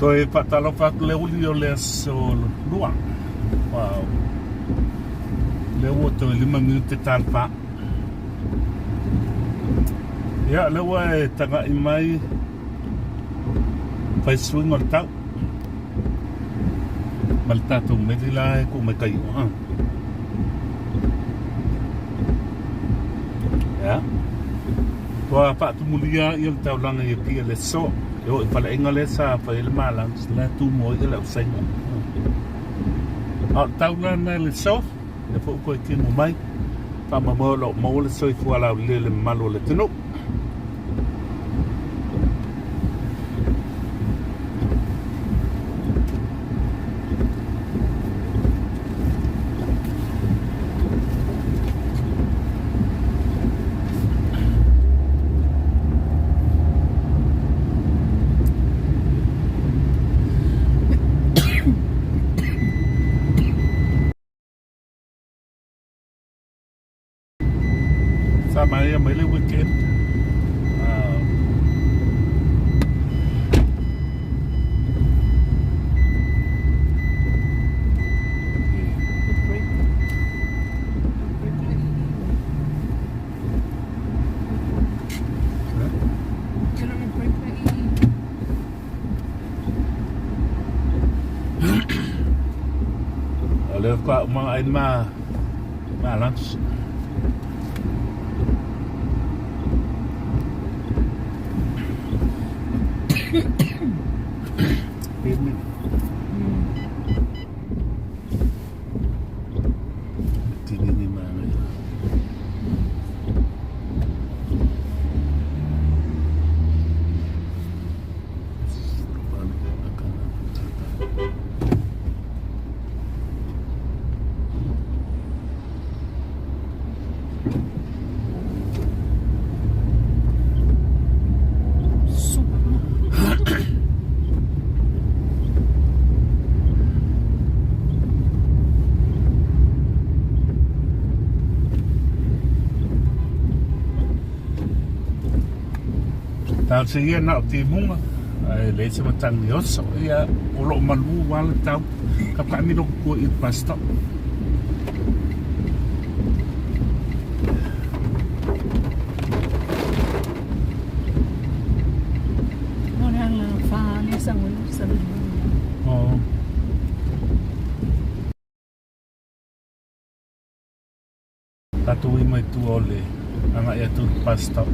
Toe faatalofa atu le uli o le aso lua. Wow. Lea ua toe 5 minute talefa. Ia, lea ua e tagai mai fai suiga o le tau. Ma le tatou meli la e tuu mai tai oa. Ia. Ua faatumulia ia le taulaga i Apia i le aso. E oo i Faleaiga lea sa fai ai le malanga, la e tumu ai le ausaina. A o le taulaga lena i le aso, lea foi ua toe timu mai, faamoemoe o lo o maua le soifua laulelei i le mamalu o le atunuu. Sa maea mai le weekend. O lea faatoa uma ai ma ma lunch. Pili. Tinini manaia. Talosia ia na o timuga ae leai se matagi oso ia o loo malu a le tau ka taamilo kua i le bus stop. Oh. Tatou i mai tua o le agai atu i le bus stop.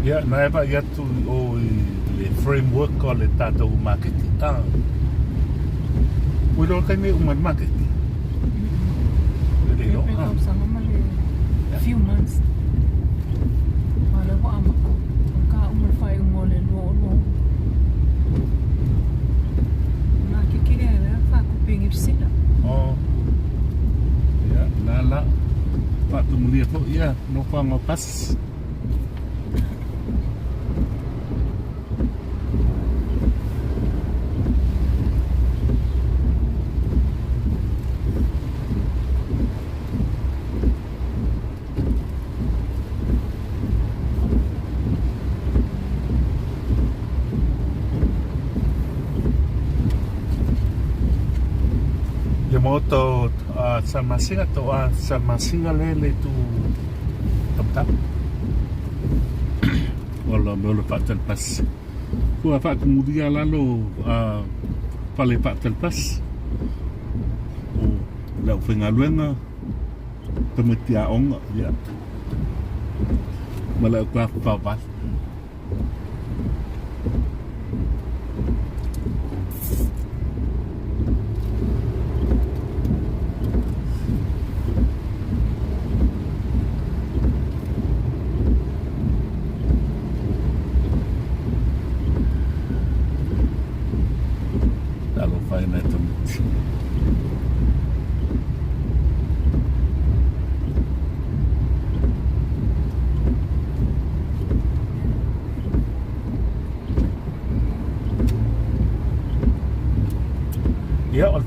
Ia, na e vaai atu o i le framework o le tatou maketi. Ah. Ua iloa le taimi e uma ai le maketi. E le iloa. Ah. Few months. Ma le ua amata. O ka uma le faaiuga o le 22. Ma ke kere ai lea whakupe ngi sila. Oh. Ia, la la. Faatumulia foi ia, nofoaga o pasi. Le maota o Salamasina to a Salamasina le le tu taputapu. Wala me o le faatali pasi. Kua faatumulia lalo fale faatali pasi. O le aufaigaluega tamaiti aoga ia ma le aukalafa faavale. Talofa e nai tamaiti.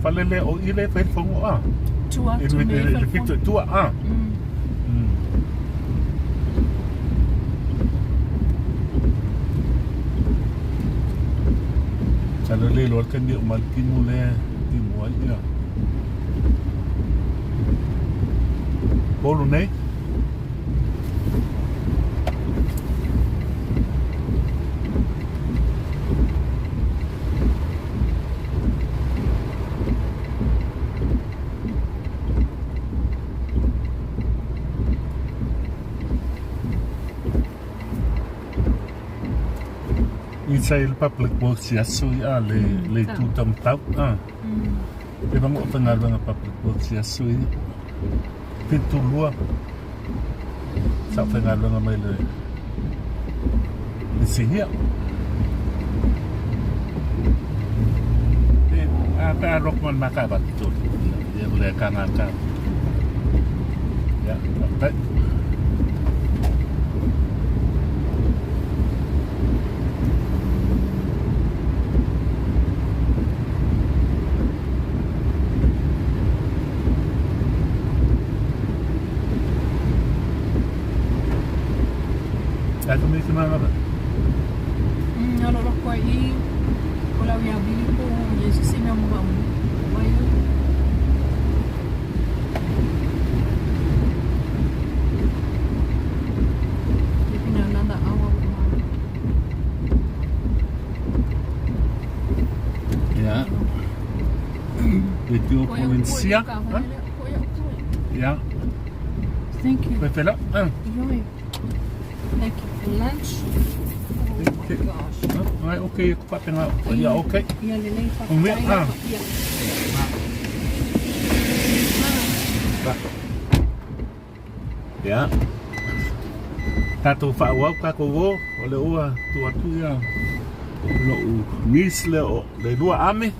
fale lea o i lea e fai le fono a. Tua atu mea i le pito i tua a. Masalo e le iloa le taimi e uma ai le timu lea e timu ai ia Upolu nei. Inside le Public Works i aso ia le le itu taumatau a. E vaga o faigaluega Public Works i aso ia. 72 sa faigaluega mai le inisinia. E a pe a loku ma ka ba to. Ia le ka nga ka. Ia, faafetai. Ai ka mea ki Mangara? Alo loko ai i o lau ia Billy po o se isi mea mo ka mai. Maybe another hour with mom. Ia. Le tio provincia. Ia. Thank you. Koe fela. Ah. Thank you for lunch. Oh my gosh. Ai, okay, ko papenga. Ia, okay. Ia lelei whakatai. Ia. Ia. Tatou faaauau tatou o, o le ua tu atu ia lou niece lea o le lua ame,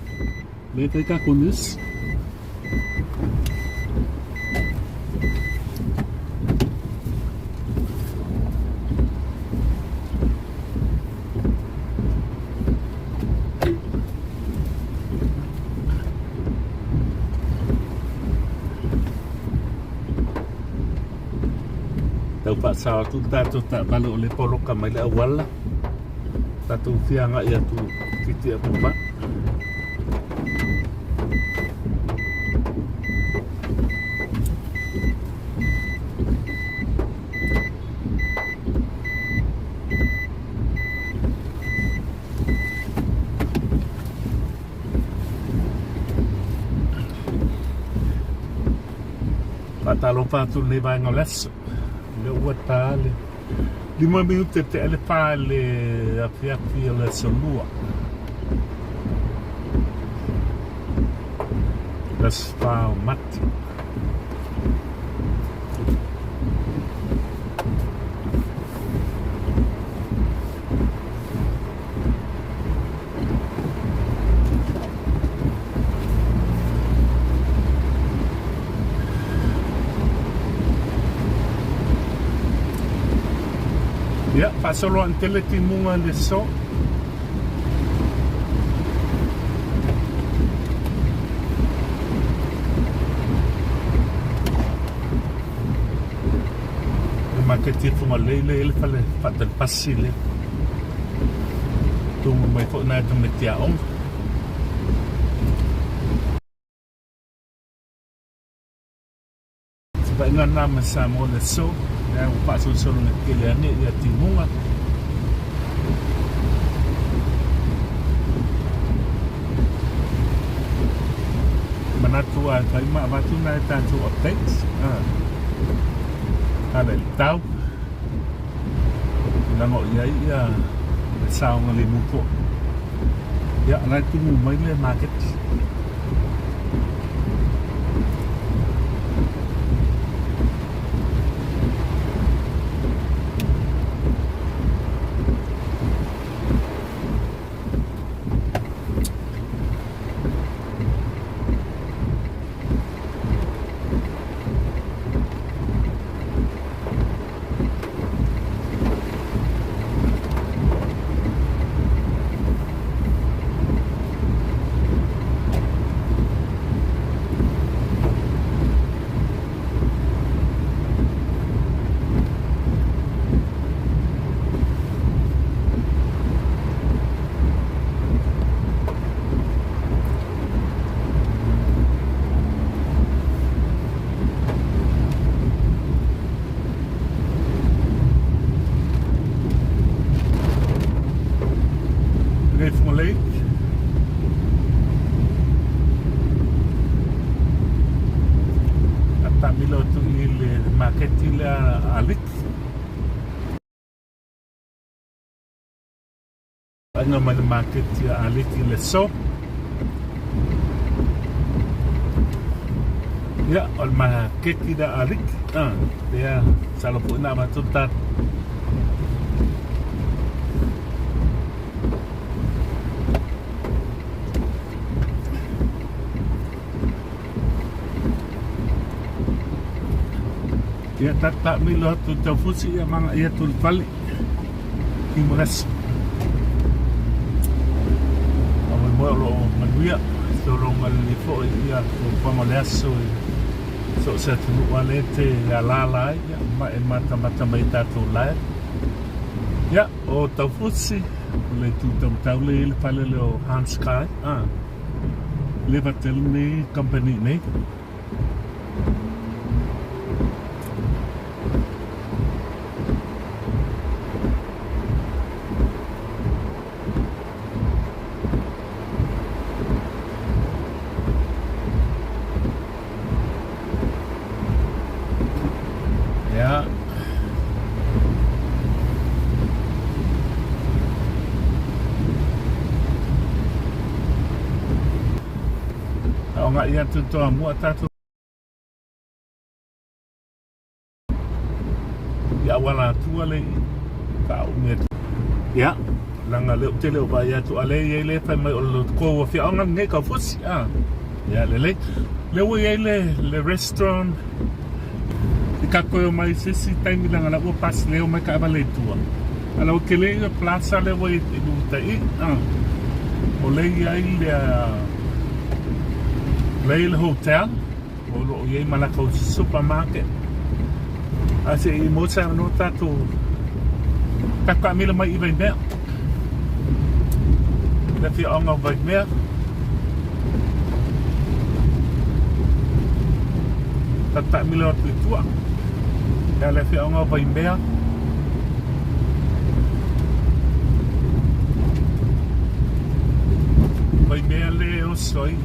le fai tatou niece. Tau faasao atu le tatou taavale o lea e poloka mai le auala. Tatou fia agai atu Fiti Apapa. Faatalofa atu lenei vaega o le aso. O lea ua ta le 5 minute tea le fa i le afiafi o le aso lua. Le aso 4 o Mati. Ia, faasolo ane tele timuga i le aso. Le maketi e Fugalei lea e i ai le fale faatalipasi lea. Tumu mai foi nai tamaiti aoga. Sivaiga lena ma Samoa le aso, lea ua faasolosologa tele ane ia timuga. Manatu a fai ma avatu nai tatou updates. Ah. Ala i le tau. Tulaga o i ai ia le saogalemu foi. Ia, o la e tumu mai le maketi. atu i le maketi lea a Aliki. Vaaiga mai le maketi a Aliki i le aso. Ia, o le maketi lea a Aliki, lea masalo foi na avatu le tatou. Ia tatamilo atu i Taufusi ia magai atu i le fale i Malasi. Faamoemoe o lo o manuia sologa lelei foi ia fuafuaga o le aso i so o se atunuu lava lea e te alaala ai ia ma e matamata mai i tatou live. Ia, o Taufusi, o le itu taumatau lea e i ai le fale lea o Hans Sky. Ah. Leva tele nei company nei. Ia. Aoga ia tu toa mua tātou. Ia auala atua le faaumi atu. Ia, leaga lea ou te le o vaai atu a lea e i ai le fai mai o le kou afioaga lenei Kaufusi. Ah. Ia, lelei. Lea ua i ai le, le restaurant i ka toe o mai se isi taimi leaga la ua pasi lea o mai taavale i tua. A la ua tele ia plaza lea ua i uta i. Ah. O lea i ai le, lea i le hotel. O lo o i ai ma latou supermarket. A se i maua se avanoa tatou tatou taamilo mai i Vaimea. Le afioaga o Vaimea. Tatou taamilo atu i tua. Ia le afioaga o Vaimea. Vaimea le oso ai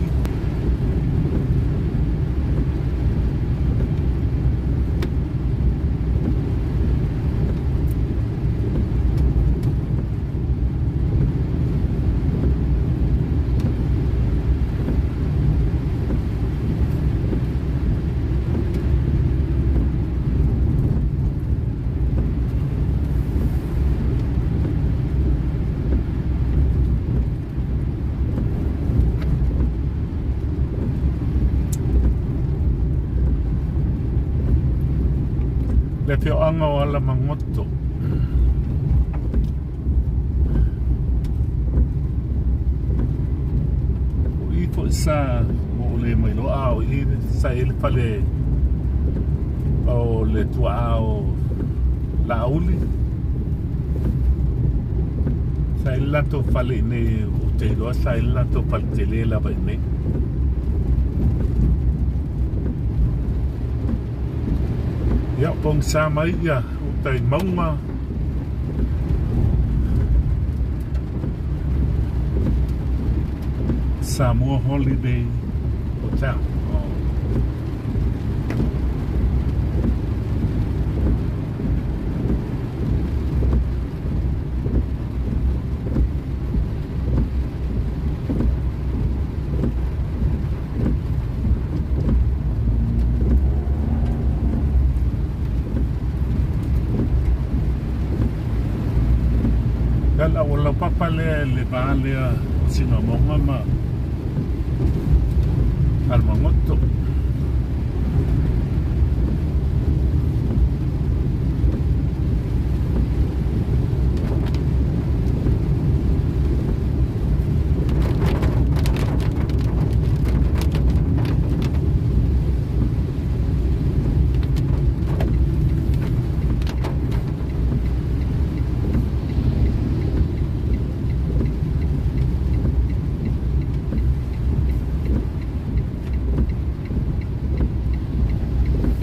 Le afioaga o Alamagoto. O i foi sa ua ou le mailoa a o i sa i ai le fale o le tuaa o Laauli. Sa i le latou fale i inei, ou te iloa sa i le latou fale tele lava i inei. Ia, pogisa mai ia uta i mauga. Samoa Holiday Hotel. Oh. Ia le auala laupapa lea i le va lea o Sinamoga ma Alamagoto.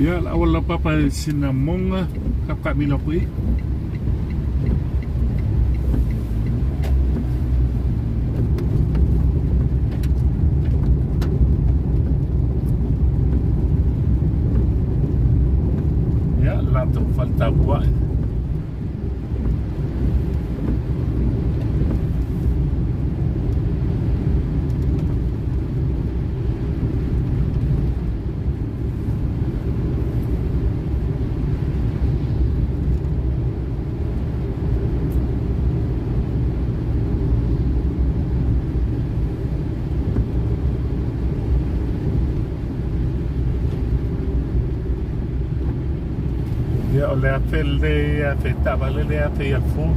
Ia, le auala laupapa i Sinamoga, tapu taamilo atu i i. Ia, le latou fale tapuai. Ia, o le afe le afe taavale le afe i Alafua.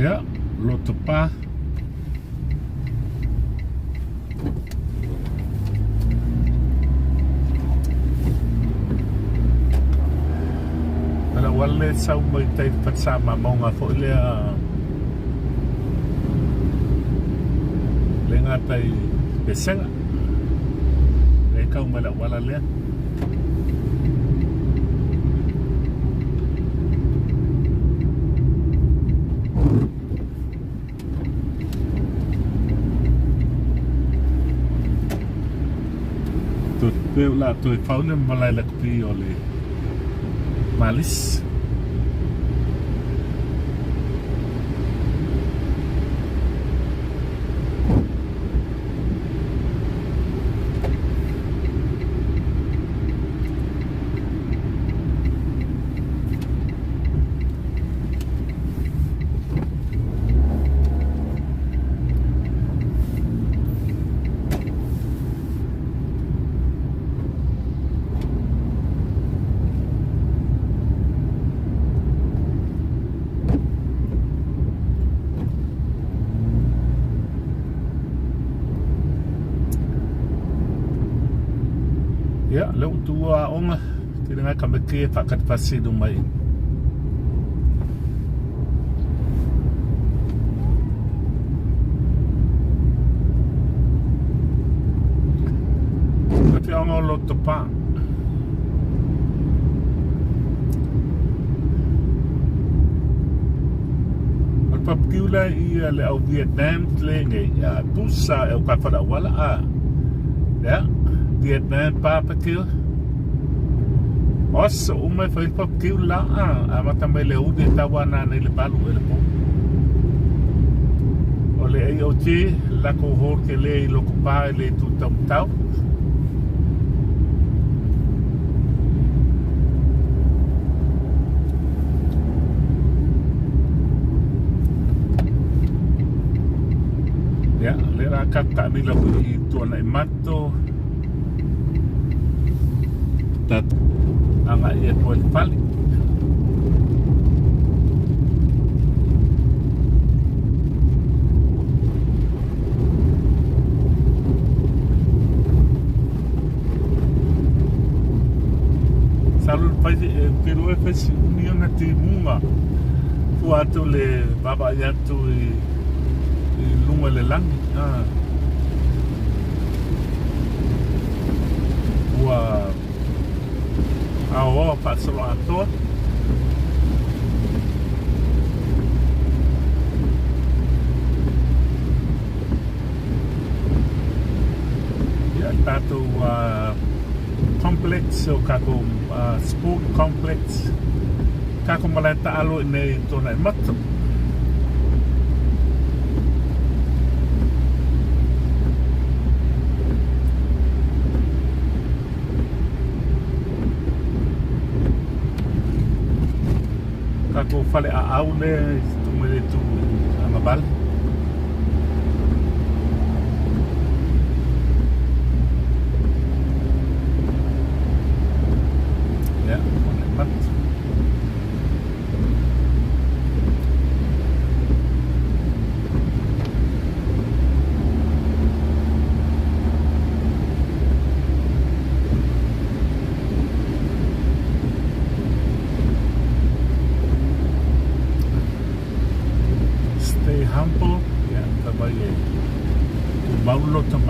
Ia, Lotopa. O le auala lea e sau mai tai Falesamamaoga foi lea le gata i Pesega. Lea e tau mai le auala lea. Toe o le a toe fau le malae lakapi o le Malisi. Ia, lea ua tuua aoga, tele ngai tamaiti e faakatifasi i luma i Afioaga o Lotopa. O le barbecue la ia le au Vietnam le nei a pusa e o ka fale auala a ya Vietnam barbecue oso uma e fai le barbecue la a amata mai le uli e tau ana nei le 8 e le po o le AOG lako hall ke le i loko pa e le tu tau tau. Ia, lea la ka taamilo atu i Tuanaimato. Ta agai atu ai le fale. Masalo le fai e te iloa e fai si umi ona timuga fua atu le vaavaai atu i i luga i le lagi a ua aoao faasoloatoa. Ia tatou complex o kakou sport complex kakou malae taalo i nei Tuanaimato. Kakou fale aau lea i tu mai le itu i Agavale. Ia, Tuanaimato. Stay humble, ia, fai mai e tumau le loto.